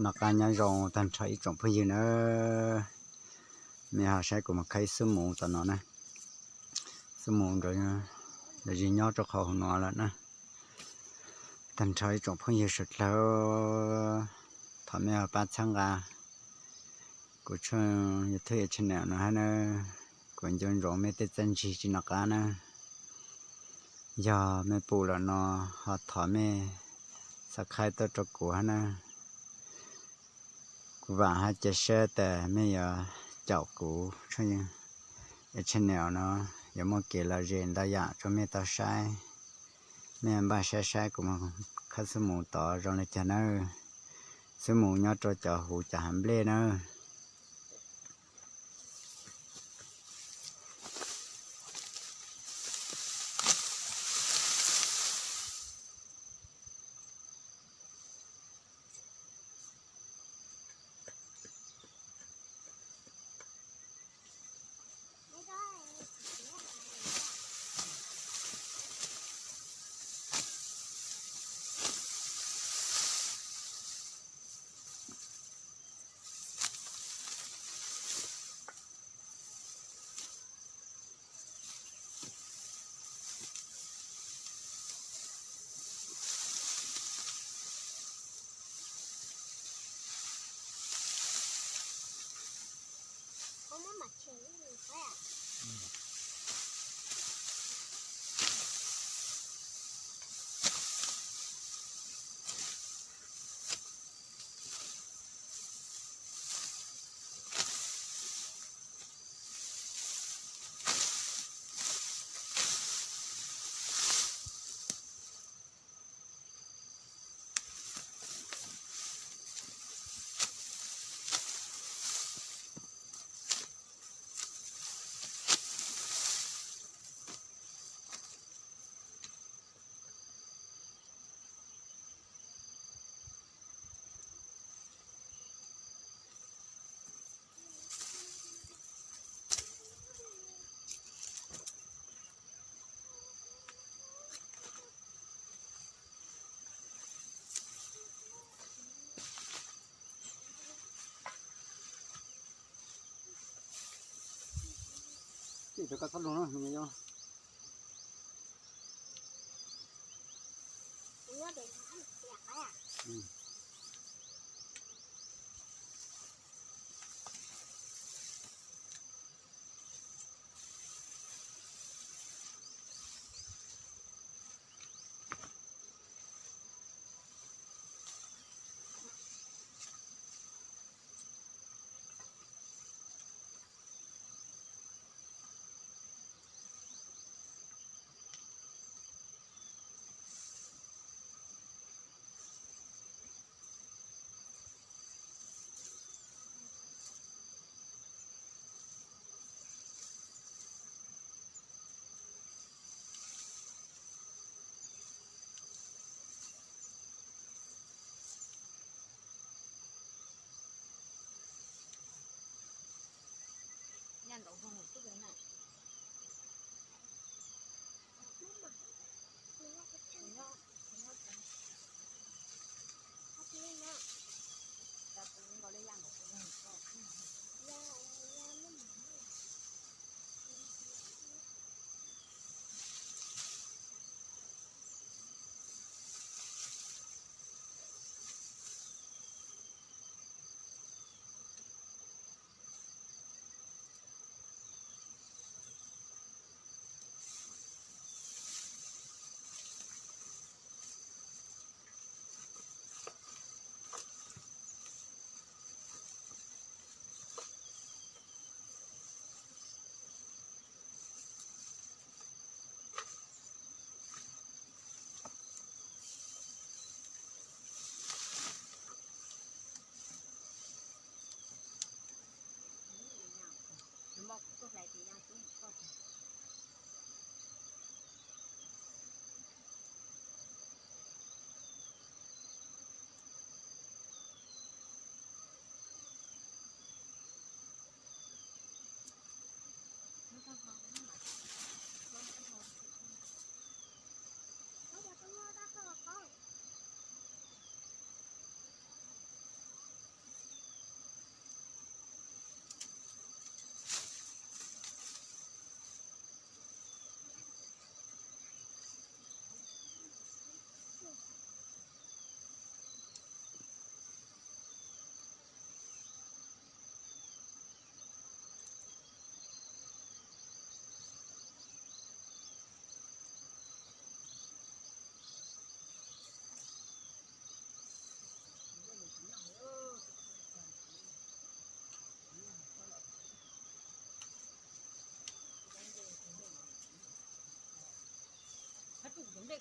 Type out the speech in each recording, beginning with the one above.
Noj qab nyob zoo tag nrho ib tsoom phooj ywg na. Mej ho saib kuv mus khawb ib xub mus tom no na. Xub mus ntawd zis nyob rau qhov hauv no lawm na. Tag nrho ib tsoom phooj ywg suav dlawg, thov mej ho pab txhawb nqa kuv tshooj YouTube channel no hab na. Kuv nco ntsoov mej tej txaj ntsig tsi noj qab na. Yog mej pum lawm no ho thov mej subscribe tuaj rau kuv hab na. Kuv vaam hab cia siab tas mej yuav caum kuv tshooj channel no yuav muaj kev lom zem ntau yam rau mej tau saib. Mej npaj saib saib kuv mus khawb xub mus tod zoo le caag nawb. Xub mus nyob rau cov huv cov hav nplej nawb.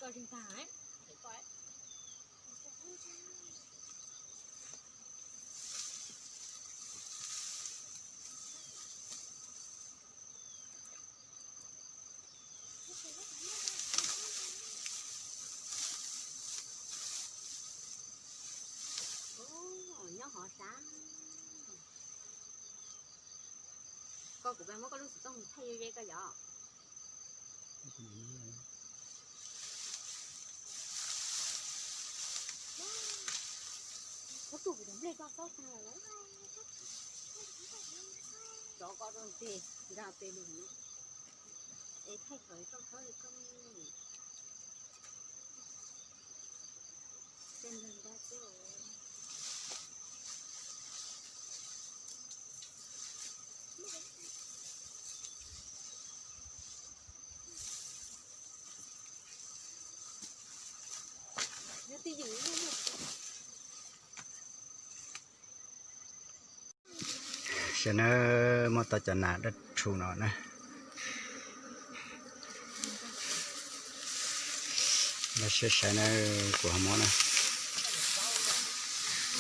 Nyob hov sab. Koj, kuv muab koj lub xov tooj thaij ze ze koj yom. Cov ko rau ntej nkag pem lug no, es thaij kom tau khawb li koj. Saib na, muab tau cov nas dawb tshuv no na. Los saib saib na, kuv ho muab na.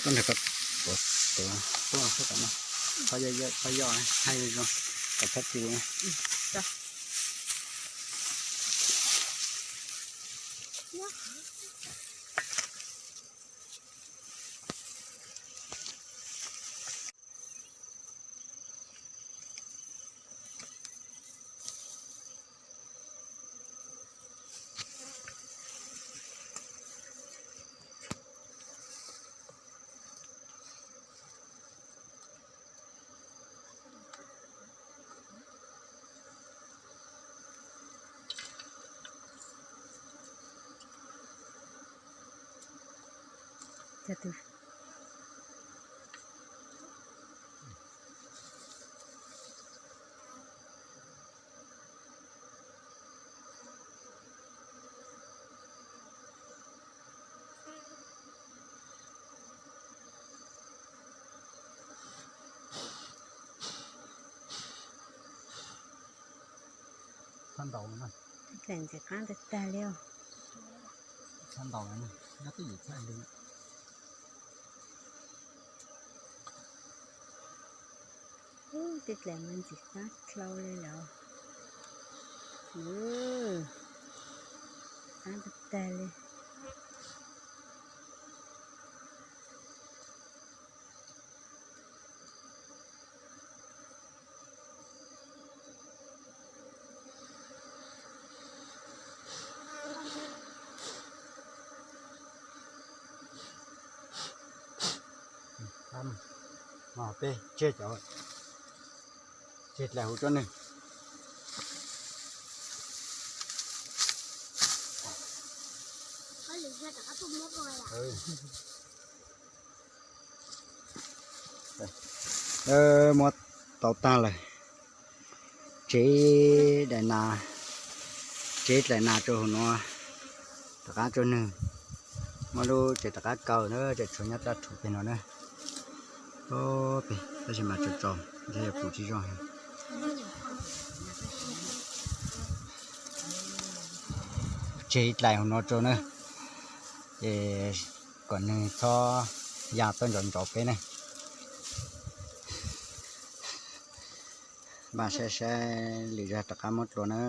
Koj nrog koj tuav tuav tuav xwb kom no. Koj yoj, koj yoj thaij zoo kom txhob tu na. Txhob ntaus na. Ntxim qab tag tag li. Txhob ntaus na, nyob twj ywm txhob li. Ub, tej dlaim mas ntxim qab dlau li lawm. Qab tag tag li. Peb tseg cov, tseg dlaim hu rau nws. Muab tau tag lawm. Tsev daim nas, tsev dlaim nas rau hauv no, rov qab rau nws. Muab lub tsev rov qab kaw na, tseem tshuav nyob raj rhuv pem no na. Pem tab sis mas tsaus tsaus, yog yog kuv tsis zoo heev. Tseg ib dlaim hauv no rau na, es kom nws txhob ya tuaj nrov nrov peb na. Npaj saib saib lwm zag rov qab muab dlua na.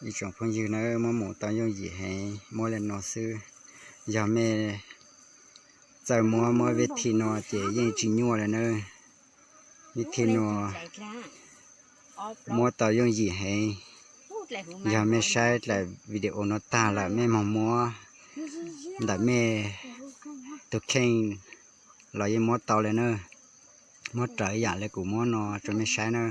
Ib tsoom phooj ywg na, muab mus tau yooj yim heev, muab li no xwb. Yog mej txawj muab, muab vib thij no ces yeej tsis nyuaj li na. Vib thij no muab tau yooj yim heev. Yog mej saib dlaim video no tag lawm mej moog muab ntawm mej tus kheej los yeej muab tau li na. Muab raws ib yam li kuv muab no rau mej saib na.